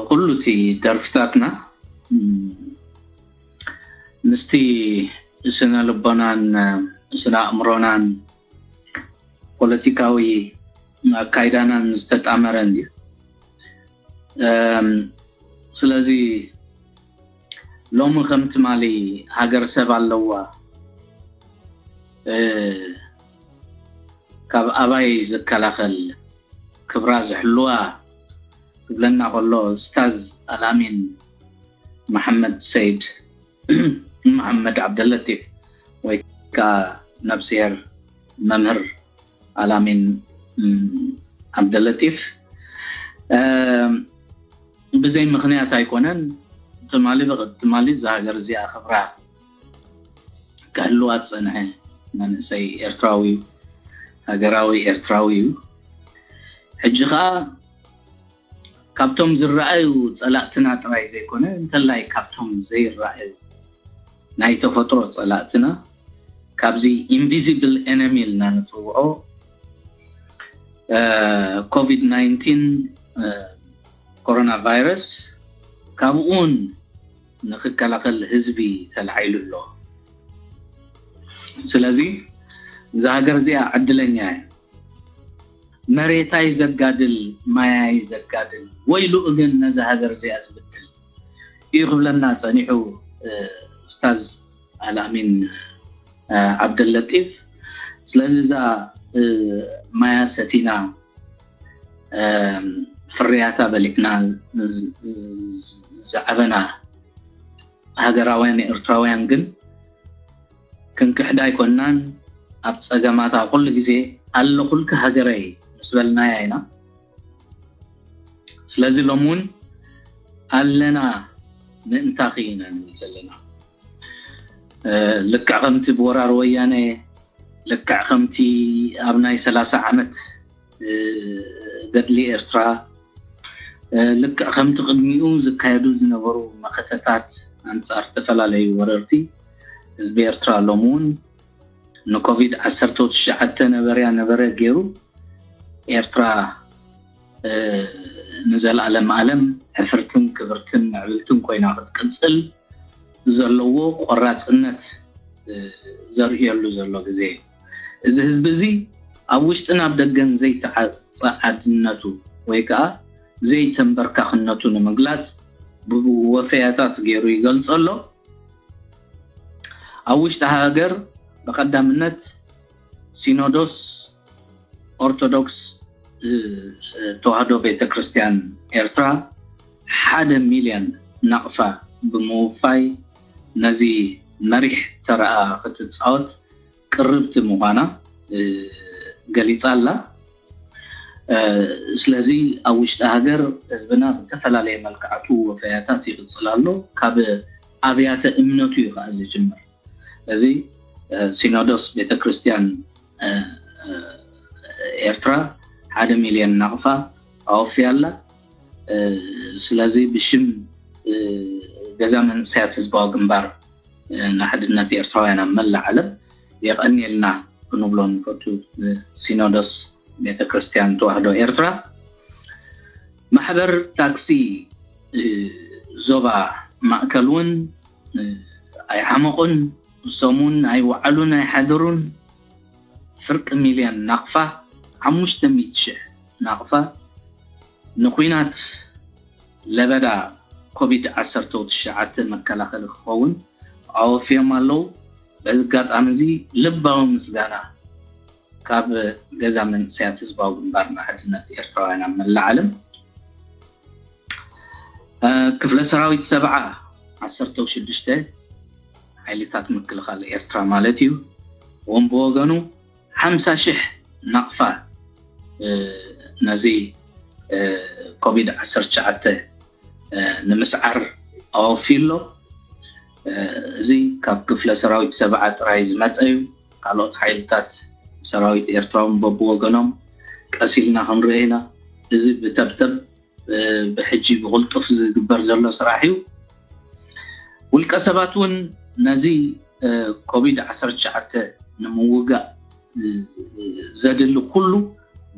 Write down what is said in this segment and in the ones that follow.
ኩሉ እቲ ደርፍታትና ምስቲ ስነ ልቦናን ስነ ኣእምሮናን ፖለቲካዊ ኣካይዳናን ዝተጣመረ እንድዩ። ስለዚ ሎሚ ከም ትማሊ ሃገር ሰብ ኣለዋ፣ ካብ ኣባይ ዝከላኸል ክብራ ዝሕልዋ ክብለና ከሎ፣ ኡስታዝ ኣልኣሚን መሓመድ ሰይድ መሓመድ ዓብደለጢፍ ወይ ከዓ ነብስሄር መምህር ኣልኣሚን ዓብደለጢፍ ብዘይ ምኽንያት ኣይኮነን። ትማሊ ብቕ- ትማሊ እዛ ሃገር እዚኣ ክብራ ክህልዋ ዝፀንሐ መንእሰይ ኤርትራዊ እዩ፣ ሃገራዊ ኤርትራዊ እዩ። ሕጂ ከዓ ካብቶም ዝረኣዩ ፀላእትና ጥራይ ዘይኮነ፣ እንተላይ ካብቶም ዘይረኣዩ ናይ ተፈጥሮ ፀላእትና፣ ካብዚ ኢንቪዚብል ኤነሚ ኢልና ንፅውዖ ኮቪድ ናይንቲን፣ ኮሮና ቫይረስ፣ ካብኡን ንክከላኸል ህዝቢ ተላዒሉ ኣሎ። ስለዚ እዛ ሃገር እዚኣ ዕድለኛ እያ። መሬታይ ዘጋድል፣ ማያይ ዘጋድል፣ ወይሉ ግን ነዛ ሃገር እዚኣ ዝብድል እዩ ክብለና ፀኒሑ ኡስታዝ ኣልኣሚን ዓብደለጢፍ። ስለዚ እዛ ማያ ሰቲና ፍርያታ በሊዕና ዝዓበና ሃገራውያን ኤርትራውያን ግን ክንክሕዳ ኣይኮናን። ኣብ ፀገማታ ኩሉ ግዜ ኣለኹልኪ ሃገረይ ምስ በልናያ ኢና። ስለዚ ሎሚ እውን ኣለና ምእንታኺ ኢና ንብል ዘለና። ልክዕ ከምቲ ብወራር ወያነ፣ ልክዕ ከምቲ ኣብ ናይ ሰላሳ ዓመት ገድሊ ኤርትራ፣ ልክዕ ከምቲ ቅድሚኡ ዝካየዱ ዝነበሩ መኸተታት ኣንጻር ዝተፈላለዩ ወረርቲ ህዝቢ ኤርትራ ሎሚ እውን ንኮቪድ ዓሰርተ ትሽዓተ ነበርያ ነበረ ገይሩ ኤርትራ ንዘለኣለም ኣለም ሕፍርትን ክብርትን ምዕብልትን ኮይና ክትቅጽል ዘለዎ ቆራጽነት ዘርእየሉ ዘሎ ግዜ እዩ። እዚ ህዝቢ እዚ ኣብ ውሽጥን ኣብ ደገን ዘይተዓጸዓድነቱ ወይ ከዓ ዘይተንበርካኽነቱ ንምግላጽ ብወፈያታት ገይሩ ይገልጾ ኣሎ። ኣብ ውሽጢ ሃገር ብቐዳምነት ሲኖዶስ ኦርቶዶክስ ተዋህዶ ቤተክርስትያን ኤርትራ ሓደ ሚልዮን ናቕፋ ብምውፋይ ነዚ መሪሕ ተረኣ ክትፃወት ቅርብቲ ምዃና ገሊፃ ኣላ። ስለዚ ኣብ ውሽጢ ሃገር ህዝብና ብተፈላለየ መልክዓቱ ወፈያታት ይቕፅል ኣሎ። ካብ ኣብያተ እምነቱ እዩ ከዓ ዝጅምር። እዚ ሲኖዶስ ቤተክርስትያን ኤርትራ ሓደ ሚልዮን ናቕፋ ኣወፍያ ኣላ። ስለዚ ብሽም ገዛ መንእሰያት ህዝባዊ ግንባር ንሓድነት ኤርትራውያን ኣብ መላእ ዓለም የቐንየልና ክንብሎ ንፈቱ። ሲኖዶስ ቤተክርስትያን ተዋህዶ ኤርትራ፣ ማሕበር ታክሲ ዞባ ማእከል እውን ኣይሓመቑን። ሰሙን ኣይወዓሉን ኣይሓደሩን። ፍርቂ ሚልዮን ናቕፋ፣ ሓሙሽተ ሚእቲ ሽሕ ናቕፋ ንኹናት ለበዳ ኮቪድ ዓሰርተ ትሽዓተ መከላኸሊ ክኸውን ኣወፍዮም ኣለዉ። በዚ ኣጋጣሚ እዚ ልባዊ ምስጋና ካብ ገዛ መንእሰያት ህዝባዊ ግንባር ንሓድነት ኤርትራውያን ኣብ መላእ ዓለም። ክፍለ ሰራዊት ሰብዓ ዓሰርተ ሽዱሽተ ሓይልታት ምክልኻል ኤርትራ ማለት እዩ። እውን ብወገኑ ሓምሳ ሽሕ ናቕፋ ነዚ ኮቪድ ዓሰርተ ትሽዓተ ንምስዓር ኣወፍዩ ኣሎ። እዚ ካብ ክፍለ ሰራዊት ሰብዓ ጥራይ ዝመፀ እዩ። ካልኦት ሓይልታት ሰራዊት ኤርትራ እውን በብወገኖም ቀስ ኢልና ክንርኢ ኢና። እዚ ብተብተብ ብሕጂ ብቕልጡፍ ዝግበር ዘሎ ስራሕ እዩ። ውልቀ ሰባት እውን ነዚ ኮቪድ ዓሰርተ ትሽዓተ ንምውጋእ ዘድሊ ኩሉ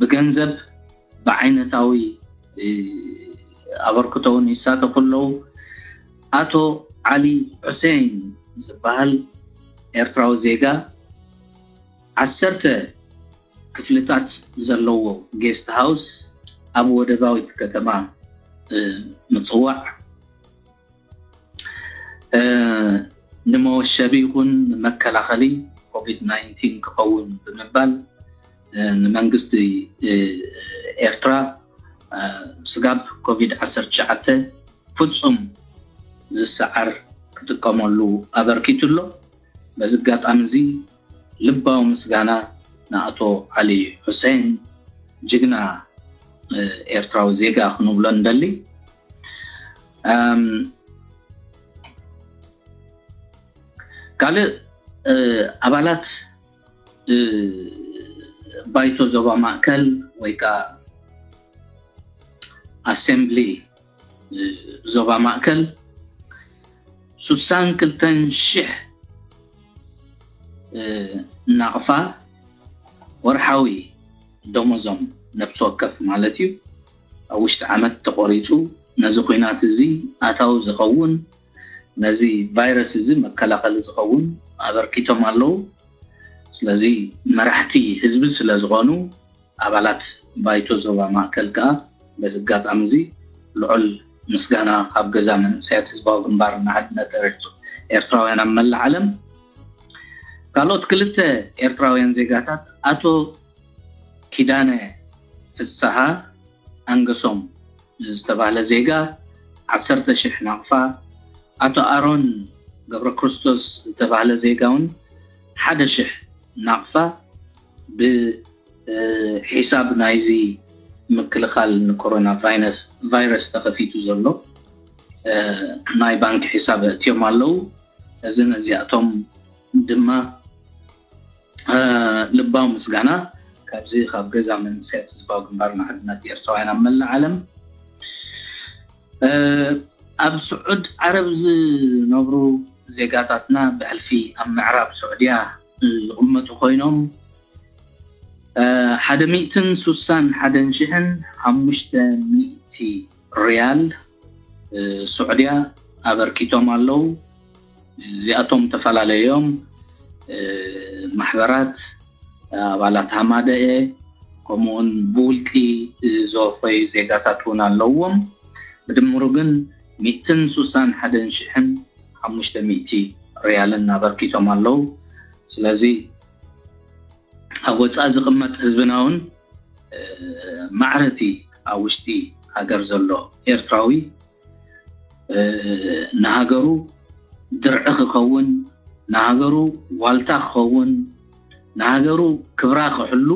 ብገንዘብ ብዓይነታዊ ኣበርክቶ እውን ይሳተፉ ኣለዉ። ኣቶ ዓሊ ሑሴን ዝበሃል ኤርትራዊ ዜጋ ዓሰርተ ክፍልታት ዘለዎ ጌስት ሃውስ ኣብ ወደባዊት ከተማ ምፅዋዕ ንመወሸቢ ይኹን ንመከላኸሊ ኮቪድ ናይንቲን ክኸውን ብምባል ንመንግስቲ ኤርትራ ስጋብ ኮቪድ ዓሰርተ ትሽዓተ ፍጹም ዝሰዓር ክጥቀመሉ ኣበርኪቱ ኣሎ። በዚ ኣጋጣሚ እዚ ልባዊ ምስጋና ንኣቶ ዓሊ ሑሴን፣ ጅግና ኤርትራዊ ዜጋ ክንብሎ ንደሊ። ካልእ ኣባላት ባይቶ ዞባ ማእከል ወይ ከዓ ኣሴምብሊ ዞባ ማእከል ሱሳን ክልተን ሽሕ ናቕፋ ወርሓዊ ደሞዞም፣ ነብሲ ወከፍ ማለት እዩ፣ ኣብ ውሽጢ ዓመት ተቖሪፁ ነዚ ኲናት እዚ ኣታዊ ዝኸውን፣ ነዚ ቫይረስ እዚ መከላኸሊ ዝኸውን ኣበርኪቶም ኣለዉ። ስለዚ መራሕቲ ህዝቢ ስለ ዝኾኑ ኣባላት ባይቶ ዞባ ማእከል ከኣ በዚ ኣጋጣሚ እዚ ልዑል ምስጋና ካብ ገዛ መንእሰያት ህዝባዊ ግንባር ንሓድነት ኤርትራውያን ኣብ መላእ ዓለም። ካልኦት ክልተ ኤርትራውያን ዜጋታት ኣቶ ኪዳነ ፍስሃ ኣንገሶም ዝተባህለ ዜጋ ዓሰርተ ሽሕ ናቕፋ፣ ኣቶ ኣሮን ገብረክርስቶስ ዝተባህለ ዜጋ እውን ሓደ ሽሕ ናቕፋ ብሒሳብ ናይዚ ምክልኻል ንኮሮና ቫይረስ ተኸፊቱ ዘሎ ናይ ባንክ ሒሳብ ኣእትዮም ኣለዉ። እዚ ነዚኣቶም ድማ ልባዊ ምስጋና ካብዚ ካብ ገዛ መንእሰያት ህዝባዊ ግንባር ንሓድነት ኤርትራውያን ኣብ መላእ ዓለም ኣብ ስዑድ ዓረብ ዝነብሩ ዜጋታትና ብሕልፊ ኣብ ምዕራብ ስዑድያ ዝቕመጡ ኮይኖም ሓደ ሚእትን ሱሳን ሓደን ሽሕን ሓሙሽተ ሚእቲ ሪያል ስዑድያ ኣበርኪቶም ኣለዉ። እዚኣቶም ተፈላለዮም ማሕበራት፣ ኣባላት ሃማደኤ፣ ከምኡውን ብውልቂ ዘወፈዩ ዜጋታት እውን ኣለዎም። ብድምሩ ግን ሚእትን ሱሳን ሓደን ሽሕን ሓሙሽተ ሚእቲ ሪያልን ኣበርኪቶም ኣለዉ። ስለዚ ኣብ ወፃኢ ዝቕመጥ ህዝብና እውን ማዕረቲ ኣብ ውሽጢ ሃገር ዘሎ ኤርትራዊ ንሃገሩ ድርዒ ክኸውን፣ ንሃገሩ ዋልታ ክኸውን፣ ንሃገሩ ክብራ ክሕሉ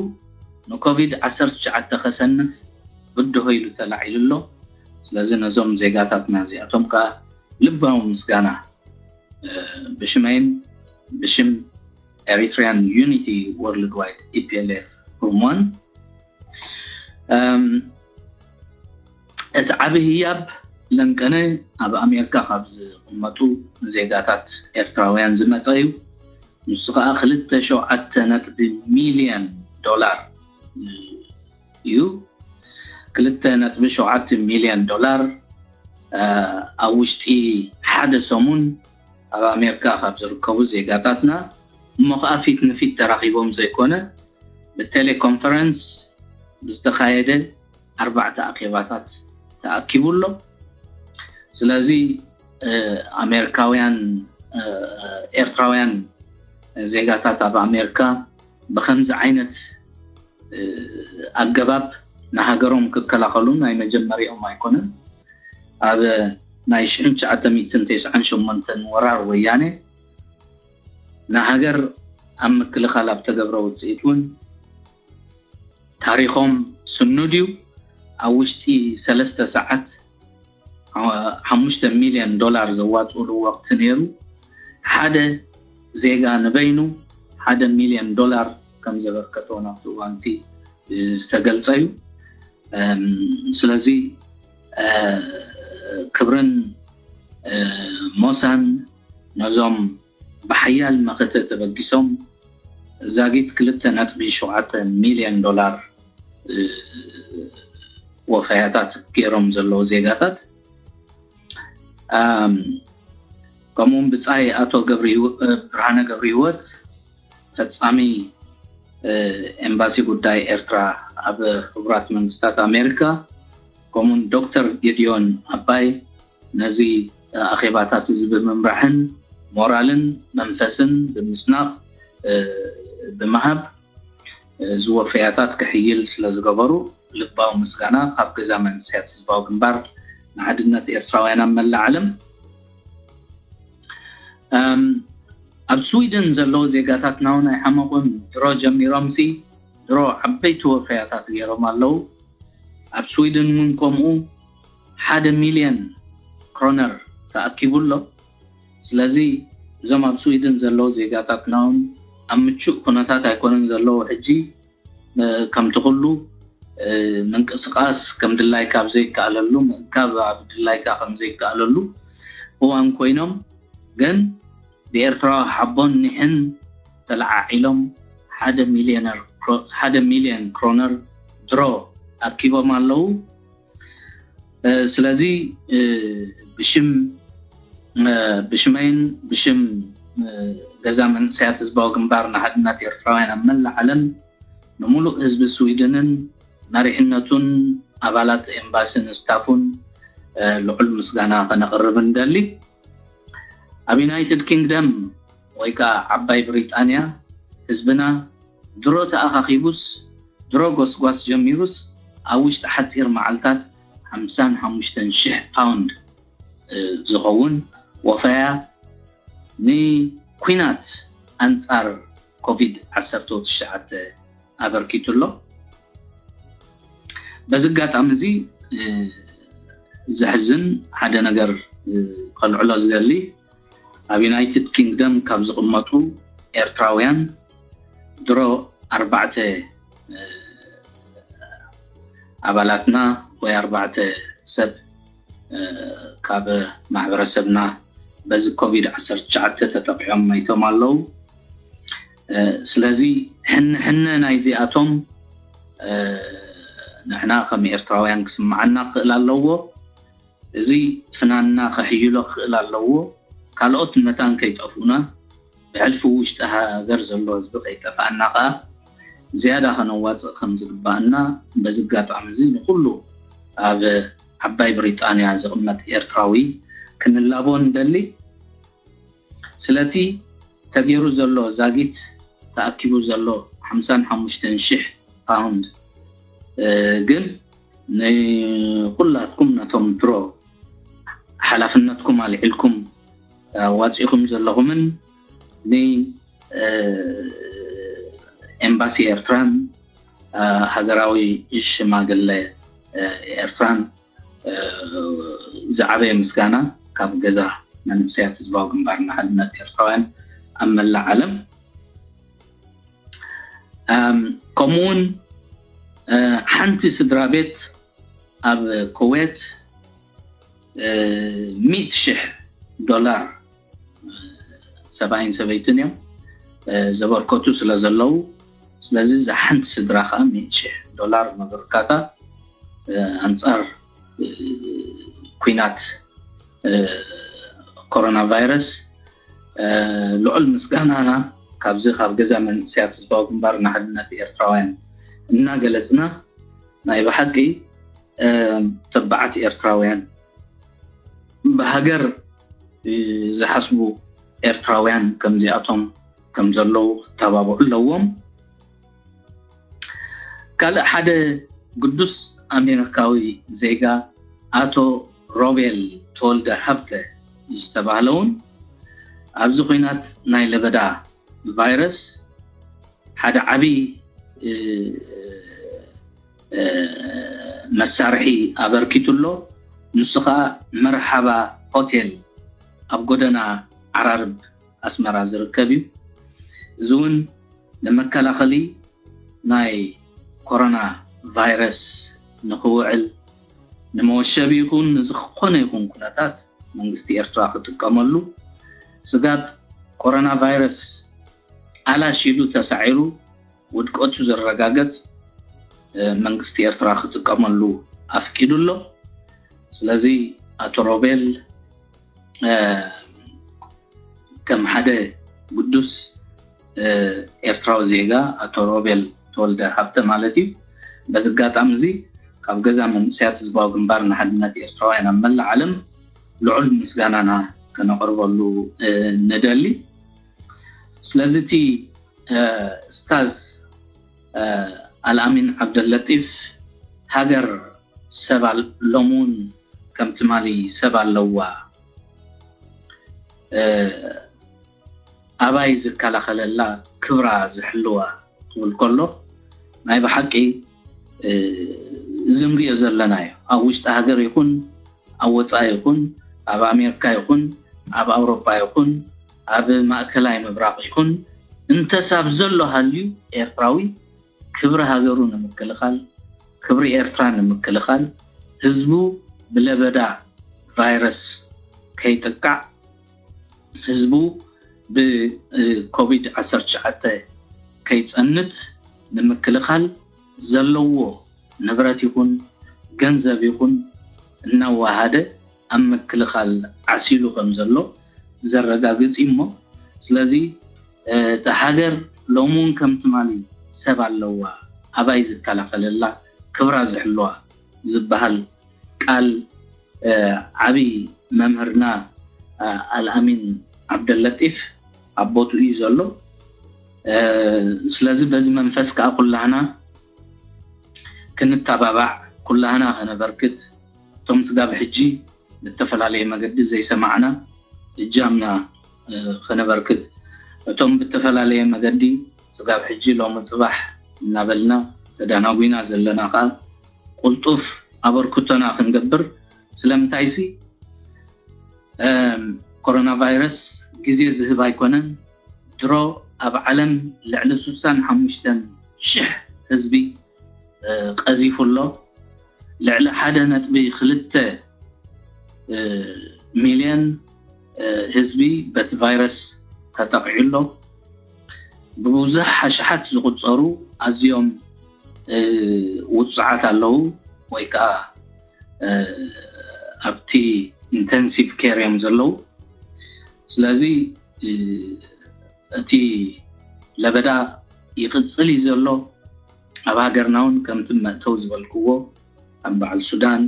ንኮቪድ ዓሰርተ ትሽዓተ ከሰንፍ ብድሆ ኢሉ ተላዒሉ ኣሎ። ስለዚ ነዞም ዜጋታትና እዚኣቶም ከዓ ልባዊ ምስጋና ብሽመይን ብሽም Eritrean Unity Worldwide፣ E P L F፣ ህሙዋን እቲ ዓቢ ህያብ ለንቀነ ኣብ ኣሜሪካ ካብ ዝቕመጡ ዜጋታት ኤርትራውያን ዝመፀ እዩ። ንሱ ከዓ ክልተ ሸውዓተ ነጥቢ ሚልዮን ዶላር እዩ። ክልተ ነጥቢ ሸውዓተ ሚልዮን ዶላር ኣብ ውሽጢ ሓደ ሰሙን ኣብ ኣሜሪካ ካብ ዝርከቡ ዜጋታትና እሞ ከዓ ፊት ንፊት ተራኺቦም ዘይኮነ ብቴሌኮንፈረንስ ብዝተኻየደ ኣርባዕተ ኣኼባታት ተኣኪቡ ኣሎ። ስለዚ ኣሜሪካውያን ኤርትራውያን ዜጋታት ኣብ ኣሜሪካ ብከምዚ ዓይነት ኣገባብ ንሃገሮም ክከላኸሉ ናይ መጀመሪኦም ኣይኮነን። ኣብ ናይ ሽሕን ትሽዓተ ሚእትን ተስዓን ሸሞንተን ወራር ወያነ ንሃገር ኣብ ምክልኻል ኣብ ተገብረ ውፅኢት እውን ታሪኾም ስኑድ እዩ። ኣብ ውሽጢ ሰለስተ ሰዓት ሓሙሽተ ሚልዮን ዶላር ዘዋፅኡሉ ወቅቲ ነይሩ። ሓደ ዜጋ ንበይኑ ሓደ ሚልዮን ዶላር ከም ዘበርከቶ ናብቲ እዋንቲ ዝተገልፀ እዩ። ስለዚ ክብርን ሞሳን ነዞም ብሓያል መኸተ ተበጊሶም ዛጊት ክልተ ነጥቢ ሸውዓተ ሚልዮን ዶላር ወፈያታት ገይሮም ዘለዉ ዜጋታት፣ ከምኡውን ብጻይ ኣቶ ብርሃነ ገብረ ህይወት ፈጻሚ ኤምባሲ ጉዳይ ኤርትራ ኣብ ሕቡራት መንግስታት ኣሜሪካ፣ ከምኡውን ዶክተር ጌድዮን ኣባይ ነዚ ኣኼባታት እዚ ብምምራሕን ሞራልን መንፈስን ብምስናቕ ብምሃብ ዝወፈያታት ክሕይል ስለ ዝገበሩ ልባዊ ምስጋና ካብ ገዛ መንእሰያት ህዝባዊ ግንባር ንሓድነት ኤርትራውያን ኣብ መላእ ዓለም። ኣብ ስዊድን ዘለዉ ዜጋታትና እውን ኣይሓመቑን። ድሮ ጀሚሮምሲ ድሮ ዓበይቲ ወፈያታት ገይሮም ኣለዉ። ኣብ ስዊድን እውን ከምኡ ሓደ ሚልዮን ክሮነር ተኣኪቡ ኣሎ። ስለዚ እዞም ኣብ ስዊድን ዘለዉ ዜጋታትና እውን ኣብ ምቹእ ኩነታት ኣይኮኑን ዘለዉ። ሕጂ ከምቲ ኩሉ ምንቅስቃስ ከም ድላይካ ኣብ ዘይከኣለሉ፣ ምእካብ ኣብ ድላይካ ከም ዘይከኣለሉ እዋን ኮይኖም፣ ግን ብኤርትራዊ ሓቦን ኒሕን ተለዓዒሎም ሓደ ሚልዮነር ክሮ- ሓደ ሚልዮን ክሮነር ድሮ ኣኪቦም ኣለዉ። ስለዚ ብሽም ብሽመይን ብሽም ገዛ መንእሰያት ህዝባዊ ግንባር ንሓድነት ኤርትራውያን ኣብ መላእ ዓለም፣ ንምሉእ ህዝቢ ስዊድንን መሪሕነቱን ኣባላት ኤምባስን ስታፉን ልዑል ምስጋና ከነቕርብ እንደሊ። ኣብ ዩናይትድ ኪንግደም ወይ ከዓ ዓባይ ብሪጣንያ ህዝብና ድሮ ተኣኻኺቡስ ድሮ ጎስጓስ ጀሚሩስ ኣብ ውሽጢ ሓፂር መዓልታት ሓምሳን ሓሙሽተን ሽሕ ፓውንድ ዝኸውን ወፈያ ንኩናት ኣንጻር ኮቪድ ዓሰርተ ትሽዓተ ኣበርኪቱ ኣሎ። በዚ ኣጋጣሚ እዚ ዘሕዝን ሓደ ነገር ከልዕሎ ዝደሊ፣ ኣብ ዩናይትድ ኪንግደም ካብ ዝቕመጡ ኤርትራውያን ድሮ ኣርባዕተ ኣባላትና ወይ ኣርባዕተ ሰብ ካብ ማሕበረሰብና በዚ ኮቪድ ዓሰርተ ትሽዓተ ተጠቂዖም መይቶም ኣለዉ። ስለዚ ሕነ ሕነ ናይዚኣቶም ንሕና ከም ኤርትራውያን ክስምዓና ክኽእል ኣለዎ። እዚ ፍናንና ከሕይሎ ክኽእል ኣለዎ። ካልኦት መታን ከይጠፍኡና፣ ብሕልፊ ውሽጢ ሃገር ዘሎ ህዝቢ ከይጠፍኣና ከኣ ዝያዳ ከነዋፅእ ከም ዝግባኣና በዚ ኣጋጣሚ እዚ ንኩሉ ኣብ ዓባይ ብሪጣንያ ዝቕመጥ ኤርትራዊ ክንላቦ ንደሊ። ስለቲ ተገይሩ ዘሎ ዛጊት ተኣኪቡ ዘሎ ሓምሳን ሓሙሽተን ሽሕ ፓውንድ ግን ንኩላትኩም ነቶም ድሮ ሓላፍነትኩም ኣልዒልኩም ኣዋፂኹም ዘለኹምን ንኤምባሲ ኤርትራን ሃገራዊ ሽማግለ ኤርትራን ዝዓበየ ምስጋና ካብ ገዛ መንእሰያት ህዝባዊ ግንባር ንሓድነት ኤርትራውያን ኣብ መላእ ዓለም። ከምኡውን ሓንቲ ስድራ ቤት ኣብ ኩዌት ሚእቲ ሽሕ ዶላር፣ ሰብኣይን ሰበይትን እዮም ዘበርከቱ ስለ ዘለዉ፣ ስለዚ እዛ ሓንቲ ስድራ ከዓ ሚእቲ ሽሕ ዶላር ምብርካታ ኣንጻር ኩናት ኮሮና ቫይረስ ልዑል ምስጋናና ካብዚ ካብ ገዛ መንእሰያት ህዝባዊ ግንባር ንሓድነት ኤርትራውያን እናገለጽና፣ ናይ ብሓቂ ተባዓት ኤርትራውያን፣ ብሃገር ዝሓስቡ ኤርትራውያን ከምዚኣቶም ከም ዘለዉ ክተባብዑ ኣለዎም። ካልእ ሓደ ግዱስ ኣሜሪካዊ ዜጋ ኣቶ ሮቤል ተወልደ ሃብተ ዝተባህለ እውን ኣብዚ ኲናት ናይ ለበዳ ቫይረስ ሓደ ዓብዪ መሳርሒ ኣበርኪቱ ኣሎ። ንሱ ከዓ መርሓባ ሆቴል ኣብ ጎደና ዓራርብ ኣስመራ ዝርከብ እዩ። እዚ እውን ንመከላኸሊ ናይ ኮሮና ቫይረስ ንክውዕል ንመወሸቢ ይኹን ንዝኾነ ይኹን ኩነታት መንግስቲ ኤርትራ ክጥቀመሉ፣ ስጋብ ኮሮና ቫይረስ ኣላሽ ኢሉ ተሳዒሩ ውድቀቱ ዝረጋገጽ መንግስቲ ኤርትራ ክጥቀመሉ ኣፍቂዱ ኣሎ። ስለዚ ኣቶ ሮቤል ከም ሓደ ግዱስ ኤርትራዊ ዜጋ፣ ኣቶ ሮቤል ተወልደ ሃብተ ማለት እዩ። በዚ ኣጋጣሚ እዚ ካብ ገዛ መንእሰያት ህዝባዊ ግንባር ንሓድነት ኤርትራውያን ኣብ መላእ ዓለም ልዑል ምስጋናና ከነቕርበሉ ንደሊ። ስለዚ እቲ ስታዝ ኣልኣሚን ዓብደለጢፍ ሃገር ሰብ ሎሚ እውን ከም ትማሊ ሰብ ኣለዋ፣ ኣባይ ዝከላኸለላ ክብራ ዝሕልዋ ክብል ከሎ ናይ ብሓቂ እዚ ንሪኦ ዘለና እዩ። ኣብ ውሽጢ ሃገር ይኹን ኣብ ወፃኢ ይኹን ኣብ ኣሜሪካ ይኹን ኣብ ኣውሮጳ ይኹን ኣብ ማእከላይ ምብራቕ ይኹን እንተሳብ ዘሎ ሃልዩ ኤርትራዊ ክብሪ ሃገሩ ንምክልኻል፣ ክብሪ ኤርትራ ንምክልኻል፣ ህዝቡ ብለበዳ ቫይረስ ከይጥቃዕ፣ ህዝቡ ብኮቪድ ዓሰርተ ትሽዓተ ከይፀንት ንምክልኻል ዘለዎ ንብረት ይኹን ገንዘብ ይኹን እናወሃደ ኣብ ምክልኻል ዓሲሉ ከም ዘሎ ዘረጋግፅ እዩ እሞ፣ ስለዚ እታ ሃገር ሎሚ እውን ከም ትማሊ ሰብ ኣለዋ፣ ኣባይ ዝከላኸለላ፣ ክብራ ዝሕልዋ ዝበሃል ቃል ዓብይ መምህርና ኣልኣሚን ዓብደለጢፍ ኣብ ቦትኡ እዩ ዘሎ። ስለዚ በዚ መንፈስ ከዓ ኩላህና ክንተባባዕ፣ ኩላህና ከነበርክት፣ እቶም ስጋብ ሕጂ ብተፈላለየ መገዲ ዘይሰማዕና እጃምና ከነበርክት፣ እቶም ብተፈላለየ መገዲ ስጋብ ሕጂ ሎሚ ፅባሕ እናበልና ተዳናጒና ዘለና ከዓ ቁልጡፍ ኣበርክቶና ክንገብር። ስለምንታይሲ ኮሮና ቫይረስ ግዜ ዝህብ ኣይኮነን። ድሮ ኣብ ዓለም ልዕሊ ስሳን ሓሙሽተን ሽሕ ህዝቢ ቀዚፉ ኣሎ። ልዕሊ ሓደ ነጥቢ ክልተ ሚልዮን ህዝቢ በቲ ቫይረስ ተጠቒዑ ኣሎ። ብብዙሕ ኣሽሓት ዝቑፀሩ ኣዝዮም ውፁዓት ኣለዉ ወይ ከዓ ኣብቲ ኢንተንሲቭ ኬር እዮም ዘለዉ። ስለዚ እቲ ለበዳ ይቕፅል እዩ ዘሎ። ኣብ ሃገርና እውን ከምቲ መእተው ዝበልክዎ ኣብ በዓል ሱዳን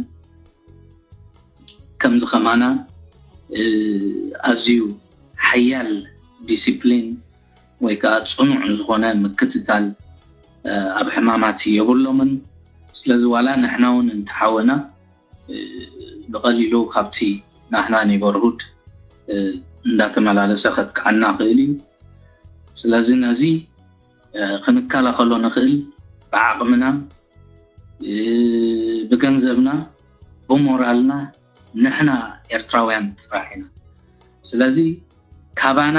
ከምዚ ከማና ኣዝዩ ሓያል ዲሲፕሊን ወይ ከዓ ፅኑዕ ዝኾነ ምክትታል ኣብ ሕማማት የብሎምን። ስለዚ ዋላ ንሕና እውን እንተሓወና ብቐሊሉ ካብቲ ናህና ኔበርሁድ እንዳተመላለሰ ከጥቅዓና ክእል እዩ። ስለዚ ነዚ ክንከላኸሎ ንኽእል ብዓቕምና፣ ብገንዘብና፣ ብሞራልና ንሕና ኤርትራውያን ጥራሕ ኢና። ስለዚ ካባና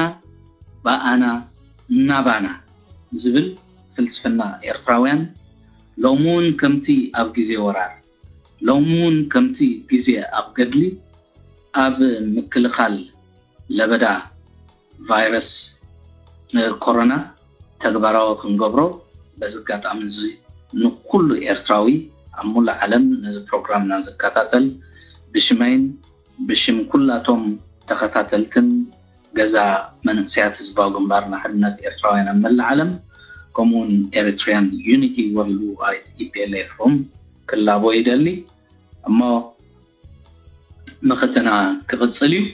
ብኣና ናባና ዝብል ፍልስፍና ኤርትራውያን ሎሚ እውን ከምቲ ኣብ ግዜ ወራር፣ ሎሚ እውን ከምቲ ግዜ ኣብ ገድሊ ኣብ ምክልኻል ለበዳ ቫይረስ ኮሮና ተግባራዊ ክንገብሮ በዚ ኣጋጣሚ እዚ ንኩሉ ኤርትራዊ ኣብ ሙሉእ ዓለም ነዚ ፕሮግራምና ዝከታተል ብሽመይን ብሽም ኩላቶም ተኸታተልትን ገዛ መንእሰያት ህዝባዊ ግንባር ንሓድነት ኤርትራውያን ኣብ መላእ ዓለም ከምኡውን ኤሪትሪያን ዩኒቲ ወርልድ ዋይድ ኢፒኤልኤፍ ሩም ክላቦ ይደሊ። እሞ መኸተና ክቕፅል እዩ።